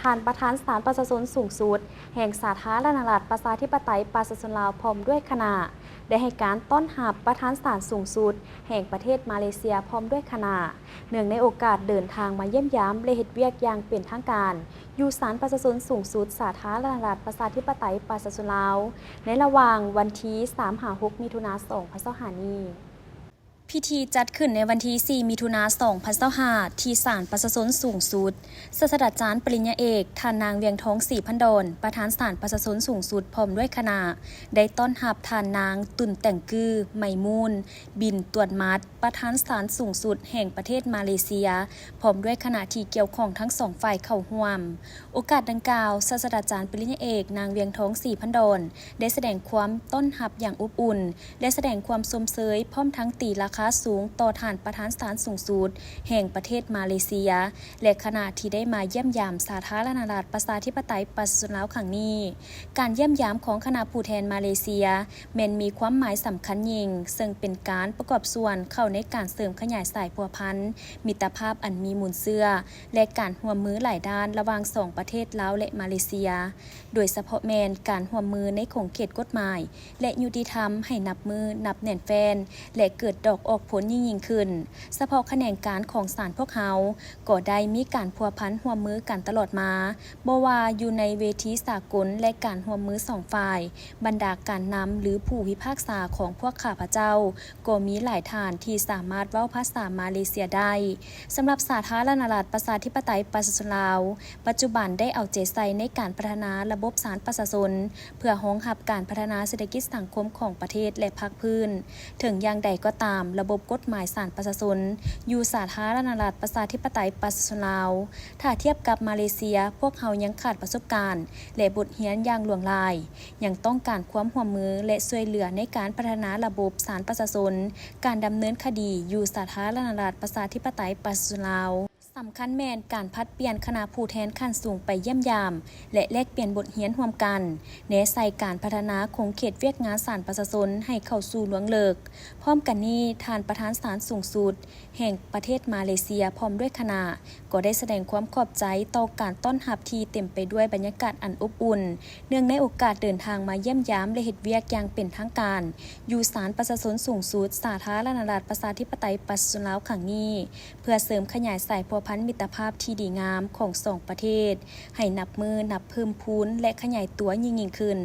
ທ່ານປະທານສານປະຊາຊົນສູງສຸດ ແຫ່ງສາທາລະນະລັດ ປະຊາທິປະໄຕ ປະຊາຊົນລາວ ພ້ອມດ້ວຍຄະນະ ໄດ້ໃຫ້ການຕ້ອນຮັບປະທານສານສູງສຸດ ແຫ່ງປະເທດມາເລເຊຍ ພ້ອມດ້ວຍຄະນະ ເນື່ອງໃນໂອກາດເດີນທາງມາຢ້ຽມຢາມ ແລະ ເຮັດວຽກຢ່າງເປັນທາງການ ຢູ່ສານປະຊາຊົນສູງສຸດ ສາທາລະນະລັດ ປະຊາທິປະໄຕ ປະຊາຊົນລາວ ໃນລະຫວ່າງວັນທີສາມຫາຫົກ ມິຖຸນາ ສອງພັນຊາວຫ້ານີ້. ພິທີຈັດຂຶ້ນໃນວັນທີສີ່ ມິຖຸນາ ສອງພັນຊາວຫ້າ ທີ່ສານປະຊາຊົນສູງສຸດ. ສາດສະດາຈານປະລິນຍາເອກ ທ່ານນາງ ວຽງທອງ ສີພັນດອນ ປະທານສານປະຊາຊົນສູງສຸດ ພ້ອມດ້ວຍຄະນະ ໄດ້ຕ້ອນຮັບທ່ານນາງ ຕຸນແຕ່ງກື ໄມມູນ ບິນ ຕວນມັດ ປະທານສານສູງສຸດແຫ່ງປະເທດມາເລເຊຍ ພ້ອມດ້ວຍຄະນະທີ່ກ່ຽວຂ້ອງທັງສອງຝ່າຍເຂົ້າຮ່ວມ. ໂອກາດດັ່ງກ່າວ, ສາດສະດາຈານປະລິນຍາເອກ ນາງ ວຽງທອງ ສີພັນດອນ ໄດ້ສະແດງຄວາມຕ້ອນຮັບຢ່າງອົບອຸ່ນ ແລະ ສະແດງຄວາມຊົມເຊີຍ ພ້ອມທັງຕີລາຄາສູງຕໍ່ທ່ານປະທານສານສູງສຸດແຫ່ງປະເທດມາເລເຊຍ ແລະ ຄະນະທີ່ໄດ້ມາຢ້ຽມຢາມສາທາລະນະລັດ ປະຊາທິປະໄຕ ປະຊາຊົນລາວຄັ້ງນີ້. ການຢ້ຽມຢາມຂອງຄະນະຜູ້ແທນມາເລເຊຍ ແມ່ນມີຄວາມໝາຍສຳຄັນຍິ່ງ, ເຊິ່ງເປັນການປະກອບສ່ວນເຂົ້າໃນການເສີມຂະຫຍາຍສາຍພົວພັນ ມິດຕະພາບອັນມີມູນເຊື້ອ ແລະ ການຮ່ວມມືຫຼາຍດ້ານລະຫວ່າງສອງປະເທດລາວ ແລະ ມາເລເຊຍ, ໂດຍສະເພາະແມ່ນການຮ່ວມມືໃນຂົງເຂດກົດໝາຍ ແລະ ຍຸຕິທຳໃຫ້ນັບມື້ນັບແໜ້ນແຟ້ນ ແລະ ເກີດດອກອອກຜົນຍິ່ງໆຂຶ້ນ. ສະເພາະຂະແໜງການຂອງສານພວກເຮົາ ກໍໄດ້ມີການພົວພັນຮ່ວມມືກັນຕະຫຼອດມາ, ບໍ່ວ່າຢູ່ໃນເວທີສາກົນ ແລະ ການຮ່ວມມືສອງຝ່າຍ, ບັນດາການນຳ ຫຼື ຜູ້ພິພາກສາຂອງພວກຂ້າພະເຈົ້າ ກໍມີຫຼາຍທ່ານທີ່ສາມາດເວົ້າພາສາມາເລເຊຍໄດ້. ສຳລັບສາທາລະນະລັດ ປະຊາທິປະໄຕ ປະຊາຊົນລາວ ປັດຈຸບັນໄດ້ເອົາໃຈໃສ່ໃນການພັດທະນາລະບົບສານປະຊາຊົນ ເພື່ອຮອງຮັບການພັດທະນາເສດຖະກິດສັງຄົມຂອງປະເທດ ແລະ ພາກພື້ນ. ເຖິງຢ່າງໃດກໍຕາມ, ລະບົບກົດໝາຍສານປະຊາຊົນຢູ່ສາທາລະນະລັດ ປະຊາທິປະໄຕ ປະຊາຊົນລາວ ຖ້າທຽບກັບມາເລເຊຍ, ພວກເຮົາຍັງຂາດປະສົບການ ແລະ ບົດຮຽນຢ່າງຫຼວງຫຼາຍ, ຍັງຕ້ອງການຄວາມຮ່ວມມື ແລະ ຊ່ວຍເຫຼືອໃນການພັດທະນາລະບົບສານປະຊາຊົນ, ການດຳເນີນຄະດີຢູ່ສາທາລະນະລັດ ປະຊາທິປະໄຕ ປະຊາຊົນລາວ. ສຳຄັນແມ່ນການຜັດປ່ຽນຄະນະຜູ້ແທນຂັ້ນສູງໄປຢ້ຽມຢາມ ແລະ ແລກປ່ຽນບົດຮຽນຮ່ວມກັນ, ແນໃສ່ການພັດທະນາຂົງເຂດວຽກງານສານປະຊາຊົນໃຫ້ເຂົ້າສູ່ລວງເລິກ. ພ້ອມກັນນີ້, ທ່ານປະທານສານສູງສຸດແຫ່ງປະເທດມາເລເຊຍ ພ້ອມດ້ວຍຄະນະ ກໍໄດ້ສະແດງຄວາມຂອບໃຈຕໍ່ການຕ້ອນຮັບທີ່ເຕັມໄປດ້ວຍບັນຍາກາດອັນອົບອຸ່ນ, ເນື່ອງໃນໂອກາດເດີນທາງມາຢ້ຽມຢາມ ແລະ ເຮັດວຽກຢ່າງເປັນທາງການ ຢູ່ສານປະຊາຊົນສູງສຸດ ສາທາລະນະລັດ ປະຊາທິປະໄຕ ປະຊາຊົນລາວ ຄັ້ງນີ້. ເພື່ອເສີມຂະຫຍາຍສາຍພົວພັນມິດຕະພາບທີ່ດີງາມຂອງສອງປະເທດ ໃຫ້ນັບມື້ນັບເພີ່ມພູນ ແລະ ຂະຫຍາຍຕົວຍິ່ງໆຂຶ້ນ.